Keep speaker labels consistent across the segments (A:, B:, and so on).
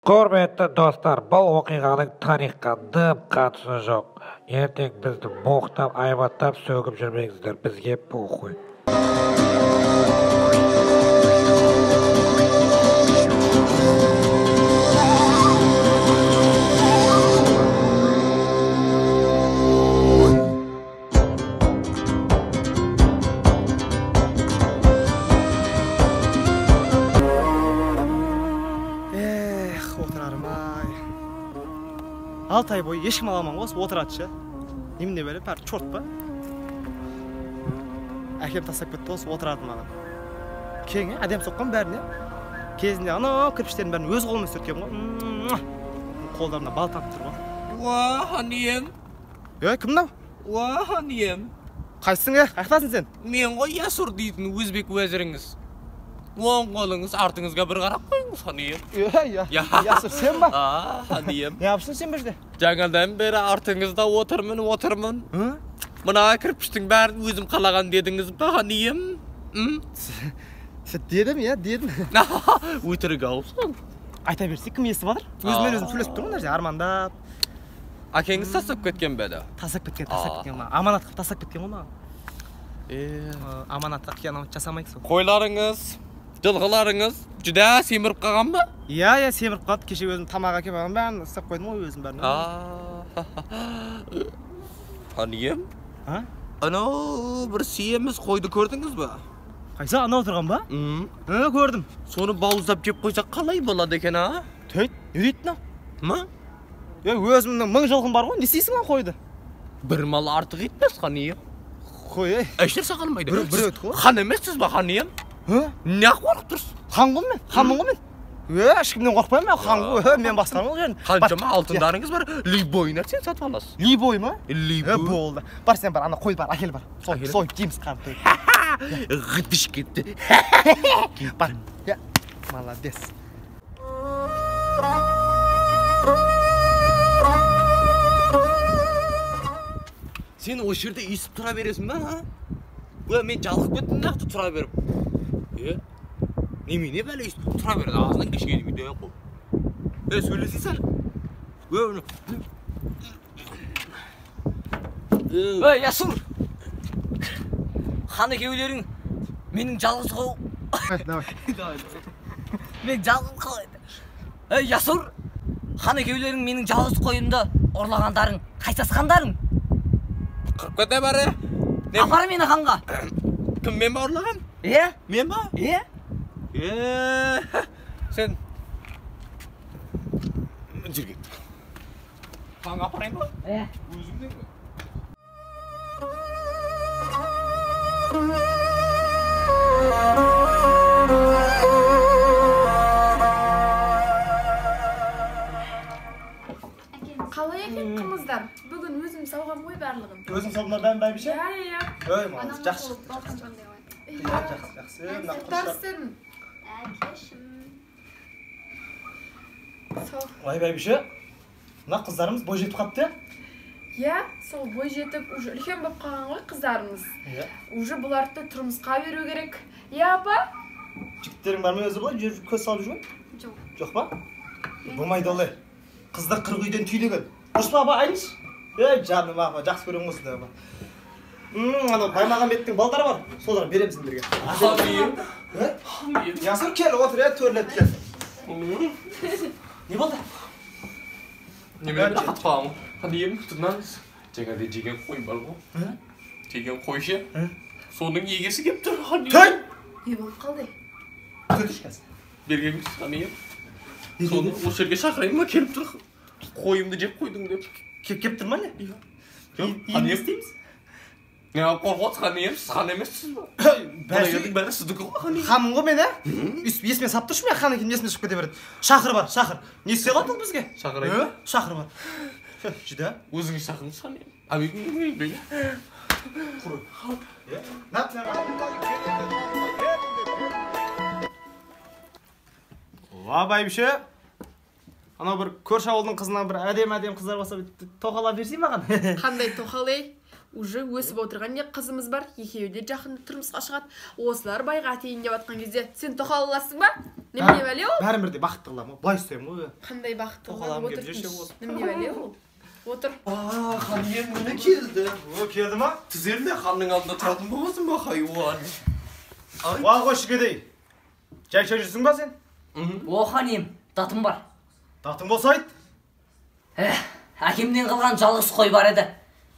A: Құрметті достар, бұл оқиғаның тарихқа дым қатысы жоқ. Ертең бізді боқтап, айбаттап, сөгіп жүрмеңіздер. Бізге похуй.
B: 6 ай бойы ешкім ала алмаған ғой, отырады ше. Немене бәле, бәрі чорт па? Әкем тастап кетті осы, отырады маған. Кең, әдем соққан бәріне. Кезінде анау кірпіштердің бәрін өз қолыммен сүрткен ғой. Қолдарына бал тамып тұр ғой.
C: Уа, ханием.
B: Е, кім мынау?
C: Уа, ханием.
B: Қайсың, е? Қаяқтасың сен?
C: Мен ғой Ясур дейтін өзбек уәзіріңіз. Оң қолыңыз артыңызға бір қарап қойыңыз, ханием.
B: Е, Ясур, сен ба?
C: А, ханием.
B: Не yapsın сен бұл жерде?
C: Жаңадан бері артыңызда отырмын. Мына кірпіштің бәрін өзім қалаған дедіңіз ба, ханием?
B: Дедім, иә, дедім.
C: Өтірік аусын.
B: Айта берсе, кім естіп жатыр? Өзімен өзім сөйлесіп тұрмын мына жерде, армандап.
C: Әкеңіз тастап кеткен бе еді?
B: Тастап кеткен, маған. Аманат қылып тастап кеткен ғой маған. Аманатқа қиянат жасамайды сол.
C: Қойларыңыз, жылқыларыңыз жүдә семіріп қалған ба?
B: Иә, семіріп қалды. Кеше өзім тамақ әкеліп алған, бәрін істеп қойдым ғой өзім бәрін.
C: Ханием? Анау бір семіз қойды көрдіңіз ба?
B: Қайсы, анау тұрған ба? Көрдім.
C: Соны бауыздап жеп қойсақ қалай болады екен, а?
B: Төйт, не дейді мынау?
C: Ма?
B: Өзімнің 1000 жылқым бар ғой, не істейсің ол қойды?
C: Бір мал артық етпес, ханием.
B: Қой, ей.
C: Ешнәрсе қалмайды.
B: Бір өтті ғой.
C: Хан емессіз ба, ханием? Не қорқып тұрсыз?
B: Хан ғой мен, ханмын ғой мен. Ешкімнен қорықпаймын мен, хан ғой, мен басқарамын ол жерін.
C: Қаншама алтындарыңыз бар, любой нәрсені сатып аласыз.
B: Любой ма?
C: Любой.
B: Болды. Бар сен бар, ана қой бар, әкел бар. Сойып жейміз қарын тойып.
C: Ғыдыш кетті.
B: Бар. Молодец.
C: Сен осы жерде естіп тұра бересің ба, а? Мен жалығып кеттім нақты тұра беріп. Немене бәле естіп тұра береді, ағзынан кешке дейін үйде қой. Сөйлесе сәл.
D: Ей, Ясур! Хан екеулерің менің жалғыз қол.
B: Давай.
D: Мен жалғыз қол. Ей, Ясур! Хан екеулерің менің жалғыз қойымды ұрлағандарың, қайсасқандарың?
C: Қырып кете бәрі.
D: Апар мені ханға.
C: Кім, мен ба ұрлаған?
D: Е?
C: Мен ба?
D: Е?
C: Сен жүр кет. Ханға апарайын ба?
D: Е.
C: Өзіңден бе?
E: Қалай екен қымыздар? Бүгін өзім сауғам ғой барлығын.
B: Өзің саудың ба бәрін, бәйбіше?
E: Иә.
B: Ой, молодец, жақсы. Жақсы.
E: Тарсын.
F: Әкешім.
B: Ой, бәйбіше, мына қыздарымыз бой жетіп қапты,
E: иә? Сол бой жетіп, уже үлкен болып қалған ғой қыздарымыз.
B: Иә.
E: Уже бұларды тұрмысқа беру керек. Иә, апа?
B: Жігіттерің бар ма өзі былай жүріп көз салып жүрген?
F: Жоқ.
B: Жоқ па? Болмайды олай. Қыздар 40 үйден түйдеген. Дұрыс па, апа, айтыңызшы? Ей, жаным, апа, жақсы көремін ғой сізді, апа. Анау Баймағамбеттің балдары бар, соларға беремін сендерге.
C: Ханием.
B: Ясур, кел, отыр, төрлет кел. Не болды?
C: Немене қатып қалған? Ханием, тыңдаңыз. Жаңағыдай жеген қой бар ғой. Жеген қой ше. Соның егесі келіп тұр, ханием.
B: Той!
E: Не болып қалды?
B: Төтіш қазір.
C: Бергенбіз, ханием. Соны осы жерге шақырайын ба, келіп тұр. Қойымды жеп қойдың деп.
B: Кеп тұр ма не?
C: Жоқ,
B: Не істейміз?
C: Не қорқып отырсыз, ханием, сіз хан емессіз ба?
B: Бәрі
C: бәрі сіздікі ғой, ханием.
B: Ханмын ғой мен, ә? Есіме сап тұршы мен, хан екенім есіме шығып кете береді. Шақыр бар, шақыр. Не істей алады ол бізге?
C: Шақырайын ба?
B: Шақыр бар. Жүдә.
C: Өзіңіз шақырыңыз, ханием.
B: Құры. Уа, бәйбіше. Анау бір көрші ауылдың қызынан бір әдем-әдем қыздар болса, тоқала берсей маған.
E: Қандай тоқал, ей? Уже өсіп отырған не қызымыз бар, екеуі де жақында тұрмысқа шығады. Осылар байға атейін деп атқан кезде сен тоқал аласың ба? Немене бәле ол?
B: Бәрін бірдей бақытты қыламын ғой, былай ұстаймын ғой.
E: Қандай бақытты қыламын? Отыр. Немене бәле ол? Отыр.
C: Хан ием, міне келді.
B: О, келді ма?
C: Тізерле ханның алдында тұратын боласың ба, хайуан?
B: Уа, қойшы кедей. Жайша жүрсің ба сен?
D: О, хан ием, датым бар.
B: Датың болса айт.
D: Әкемнен қалған жалғыз қой бар еді.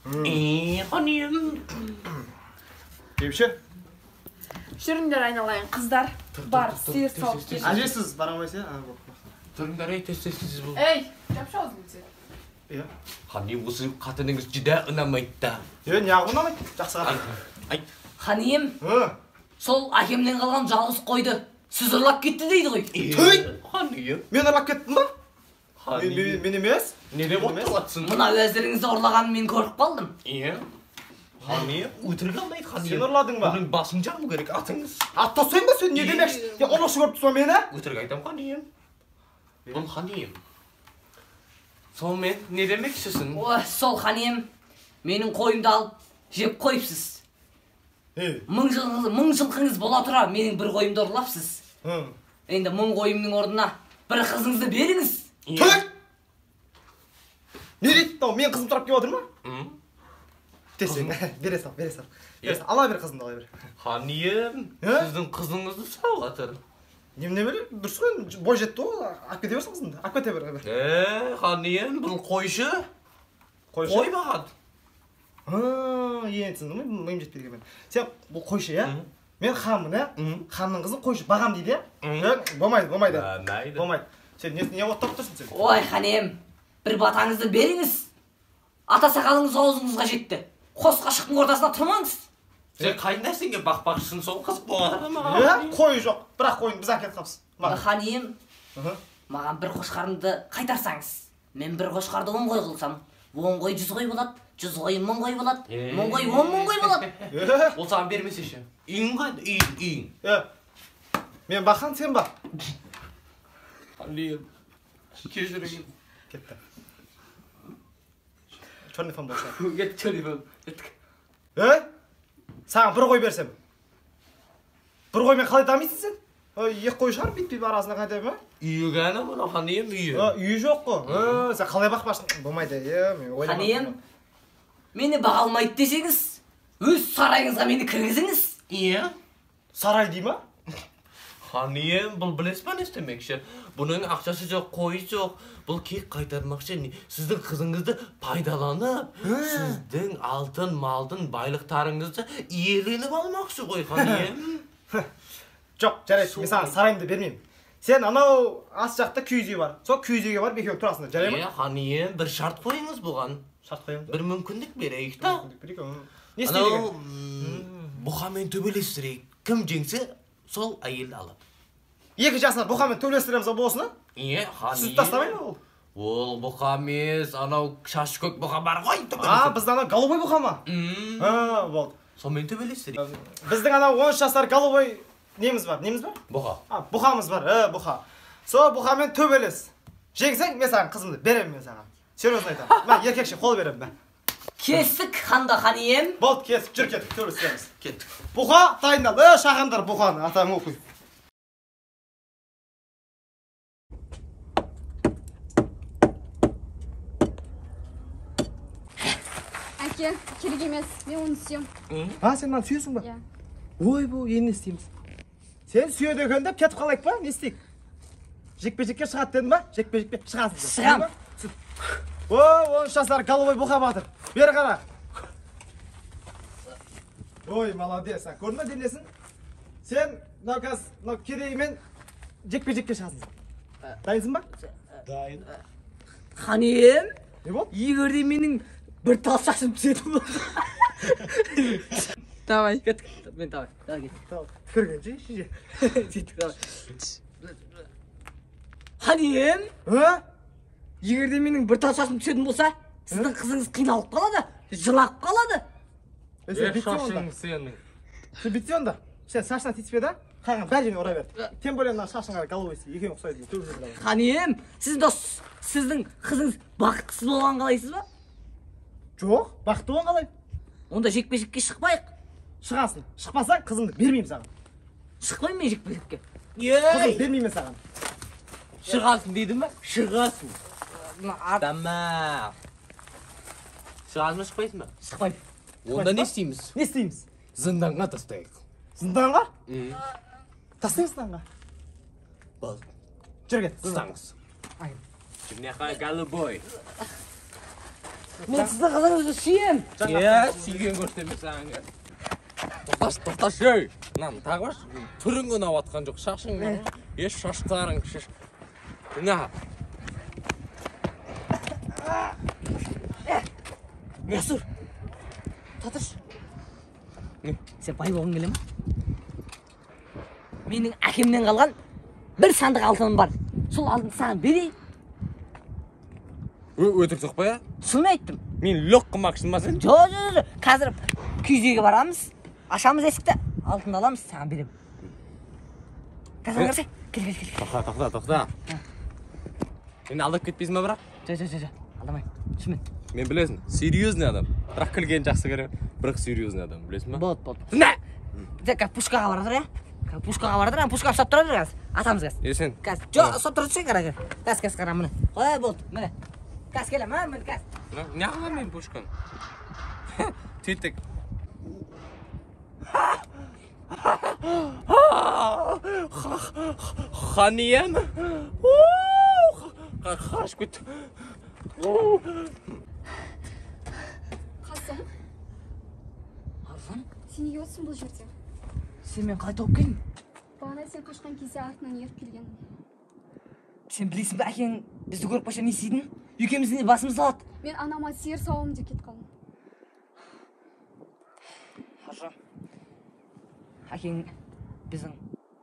C: Хан ием.
B: Бейбітше.
E: Жүріңдер айналайын, қыздар. Бар, сиыр сауып кел.
B: Әже, сіз бара алмайсыз, ә?
C: Тұрыңдар, ей, тез тез тез бол.
E: Ей, жапшы аузыңды сен.
B: Иә.
C: Хан ием, осы қатыныңыз жүдә ұнамайды да.
B: Е, неғып ұнамайды? Жақсы қатын.
C: Айт.
D: Хан ием, сол әкемнен қалған жалғыз қойды сіз ұрлап кетті дейді ғой.
B: Той!
C: Хан ием.
B: Мен ұрлап кеттім ба? Мен емес.
C: Не деп отырсың?
D: Мына уәзіріңізді ұрлағанын мен көріп қалдым.
C: Иә. Хан ием, өтірік алдайды, хан ием.
B: Сен ұрладың ба?
C: Бұның басын жару керек, атыңыз.
B: Ат тастайын ба сен? Не демекші? Сен ұрлықшы көріп тұрсың ба мені?
C: Өтірік айтам, хан ием. Бұл хан ием. Сонымен не демекшісің?
D: Ой, сол хан ием, менің қойымды алып жеп қойыпсыз. Мың жылқыңыз бола тұра менің бір қойымды ұрлапсыз. Енді 1000 қойымның орнына бір қызыңызды беріңіз.
B: Түк! Не дейді мынау? Мен қызым сұрап келіп отыр ма? Тез сен, бере сал, бере сал. Ала бер қызымды, ала бер.
C: Хан ием, сіздің қызыңызды сұрап жатыр.
B: Немене бәле? Дұрыс қой, бой жетті ғой, алып кете берсін қызымды. Алып кете бер.
C: Хан ием, бұл қойшы.
B: Қойшы?
C: Қой бағады.
B: Енді түсіндім ғой, миым жетпейді екен. Сен бұл қойшы, иә? Мен ханмын, иә? Ханның қызын қойшы бағам дейді, иә? Болмайды, болмайды. Болмайды. Сен не оттап тұрсың сен?
D: Ой, хан ием, бір батаңызды беріңіз. Ата сақалыңыз аузыңызға жетті. Қос қашықтың ортасына тұрмаңыз.
C: Сен қай нәрсеге бақпақшысың, сол қызық болған маған.
B: Иә, қой жоқ, бірақ қойын біз әкеліп қалыпсыз.
D: Хан ием, маған бір қошқарымды қайтарсаңыз, мен бір қошқарды 10 қой қылсам, 10 қой 100 қой болады, 100 қой 1000 қой болады, 1000 қой 10 000 қой болады.
C: Ол саған бермесе ше? Үйің қайда? Үйің, үйің.
B: Мен бақан, сен ба?
C: Хан ием, кешіріңіз.
B: Кетті. Черный фон болса.
D: Кетті, черный фон. Кеттік.
B: Саған бір қой берсем. Бір қоймен қалай дамисың сен? Екі қой шығар, бүйтпей арасына қайта ма?
C: Үйі ғана мұны, хан ием, үйі.
B: Үйі жоқ қой. Сен қалай бақпашың? Болмайды, мен ойламадым.
D: Хан ием, мені баға алмайды десеңіз, өз сарайыңызға мені кіргізіңіз.
C: Иә.
B: Сарай дей ма?
C: Хан ием, бұл білесіз ба не істемекші? Бұның ақшасы жоқ, қойы жоқ. Бұл кек қайтармақшы. Сіздің қызыңызды пайдаланып, сіздің алтын, малдың, байлықтарыңызды иеленіп алмақшы ғой, хан ием.
B: Жоқ, жарайды, мен саған сарайымды бермеймін. Сен анау ас жақта киіз үй бар. Сол киіз үйге барып екеуің тұрасыңдар, жарай ма?
C: Е, хан ием, бір шарт қойыңыз бұған.
B: Шарт қоямыз.
C: Бір мүмкіндік берейік та.
B: Мүмкіндік берейік. Не істейді екен?
C: Бұқамен төбелестірейік. Кім жеңсе, сол әйелді алады.
B: Екі жасар бұқамен төбелестіреміз болсын, а?
C: Е, хан ием.
B: Сүт тастамай ма ол?
C: Ол бұқа емес, анау шашы көк бұқа бар ғой.
B: А, біздің анау голубой бұқа ма? А, болды.
C: Сонымен төбелестірейік.
B: Біздің анау 13 жасар голубой неміз бар, неміз бар?
C: Бұқа.
B: А, бұқамыз бар, бұқа. Сол бұқамен төбелес. Жеңсең, мен саған қызымды беремін, мен саған. Серьезно айтамын. Мен еркекше қол беремін, бә.
D: Кестік, ханда хан ием.
B: Болды, кесіп, жүр кеттік, төбелестіреміз.
C: Кеттік.
B: Бұқа дайындал. Шақырыңдар бұқаны, атаң оқи.
F: Әке, керек емес, мен оны сүйем.
B: А, сен маған сүйесің ба?
F: Иә.
B: Ойбу, енді не істейміз? Сен сүйеді екен деп кетіп қалайық па? Не істейік? Жекпе-жекке шығады дедің ба? Жекпе-жекке шығасың.
D: Шығам.
B: О, 13 жасар голубой бұқа батыр. Бері қара. Ой, молодец. Көрдің ба денесін? Сен мынау қазір мынау кедеймен жекпе-жекке шығасың. Дайынсың ба?
C: Дайын.
D: Хан ием,
B: Не болды?
D: егер де менің бір тал шашым түсетін болса.
E: Давай.
D: Кеттік. Мен давай. Давай кеттік.
B: Кіргенше, шеше.
D: Сөйттік, давай. Хан ием, егер де менің бір тал шашым түсетін болса, сіздің қызыңыз қиналып қалады, жылап қалады.
B: Сен бүйтсе онда.
C: Сенің.
B: Сен бүйтсе онда. Сен шашына тиіспе да, қалған бәр жеріне ұра бер. Тем более мына шашыңа головой екеуің ұқсайды.
D: Хан ием, сіздің қызыңыз бақытсыз болған қалайсыз ба?
B: Жоқ, бақытты болған қалай?
D: Онда жекпе-жекке шықпайық.
B: Шығасың. Шықпасаң қызыңды бермеймін саған.
D: Шықпаймын мен жекпе-жекке.
B: Қызыңды бермеймін саған.
C: Шығасың дедім бе? Шығасың. Тамам. Шығасың ба, шықпайсың ба?
D: Шықпаймын.
C: Онда не істейміз?
B: Не істейміз?
C: Зынданға тастайық.
B: Зынданға? Тастаймыз зынданға.
C: Болды.
B: Жүр кет.
C: Ұстаңыз. Мына голубой.
D: Мен сіздің қызыңызды сүйем.
C: Иә, сүйген көрсетемін саған. Тоқташы, тоқташы, ей. Мынаны тағы баршы. Түрің ұнап атқан жоқ, шашың. Еш шаштарың, шаш. Мына.
D: Жасур. Татыршы.
C: Не?
D: Сен бай болғың келе ме? Менің әкемнен қалған бір сандық алтыным бар. Сол алтынды саған берейін.
C: Өтірік соқпа, я?
D: Шынын айттым.
C: Мен лөк қылмақшысың ба сен?
D: Жоқ, жоқ, жоқ. Қазір киіз үйге барамыз, ашамыз есікті, алтынды аламыз, саған беремін. Қазір қарасай. Кел, кел, кел.
C: Тоқта, тоқта, тоқта. Мені алдап кетпейсің ба бірақ?
D: Жоқ, жоқ, жоқ, алдамаймын. Шынымен.
C: Мен білесің, серьезный адам. Бірақ күлгенді жақсы көремін. Бірақ серьезный адам, білесің ба?
D: Болды, болды.
C: Міне!
D: Тек қазір пушкаға бара тұр, иә? Қазір пушкаға бара тұр, пушка ұстап тұра тұр қазір. Атамыз қазір.
C: Е, сен?
D: Қазір. Жоқ, ұстап тұра тұрсай, қара, қара. Қазір, қазір, қара, міне. Ой, болды, міне. Қазір келемін, а, міне, қазір.
C: Не қыламын мен пушканы? Тентек. Ханием. Қашып кетті.
F: Қасым.
D: Аружан?
F: Сен неге отырсың бұл жерде?
D: Сен мен қалай тауып келдің?
F: Бағана сен қашқан кезде артынан еріп келгенмін.
D: Сен білесің бе, әкең бізді көріп қойса не істейтінін? Екеуміздің де басымызды алады.
F: Мен анама сиыр сауамын деп кетіп қалдым.
D: Аружан, әкең біздің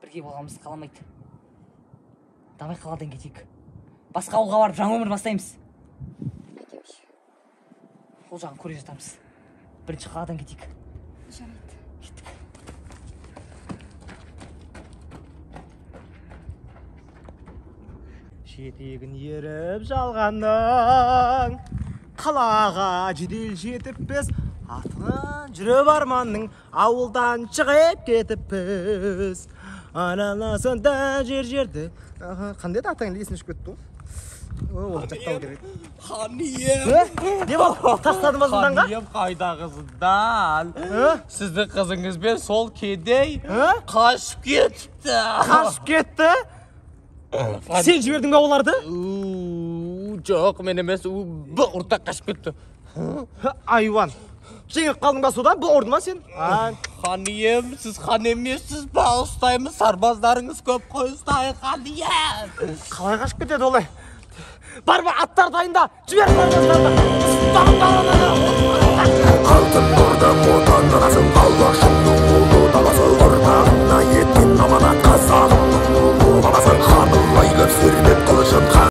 D: бірге болғанымызды қаламайды. Давай қаладан кетейік. Басқа ауылға барып жаңа өмір бастаймыз.
F: Әкем ше?
D: Ол жағын көре жатармыз. Бірінші қаладан кетейік.
F: Жарайды.
D: Кеттік.
B: Жетегін еріп жалғанның, қалаға жедел жетіппіз, артынан жүріп арманның, ауылдан шығып кетіппіз. Араласында жер жерді. Қандай еді атаң есіне түсіп кетті ғой? Ол жаттау керек.
C: Ханием.
B: Не болды? Тастады ма зынданға?
C: Ханием қайдағы зындан? Сіздің қызыңызбен сол кедей қашып кетіпті.
B: Қашып кетті? Сен жібердің бе оларды?
C: Жоқ, мен емес, бұл ұртақ қашып кетті.
B: Айуан. Жеңіліп қалдың ба содан? Бұл ұрды ма сен?
C: Ханием, сіз хан емессіз ба? Ұстаймыз, сарбаздарыңыз көп қой, ұстайық, ханием.
B: Қалай қашып кетеді олай? Бар ба, аттар дайында, жібер сарбаздарды. Ұстаңдар ананы.
G: Алтын орда отанасы, Алашымның ұлы даласы, ұрпағына еткен аманат қазағымның ұлы баласы.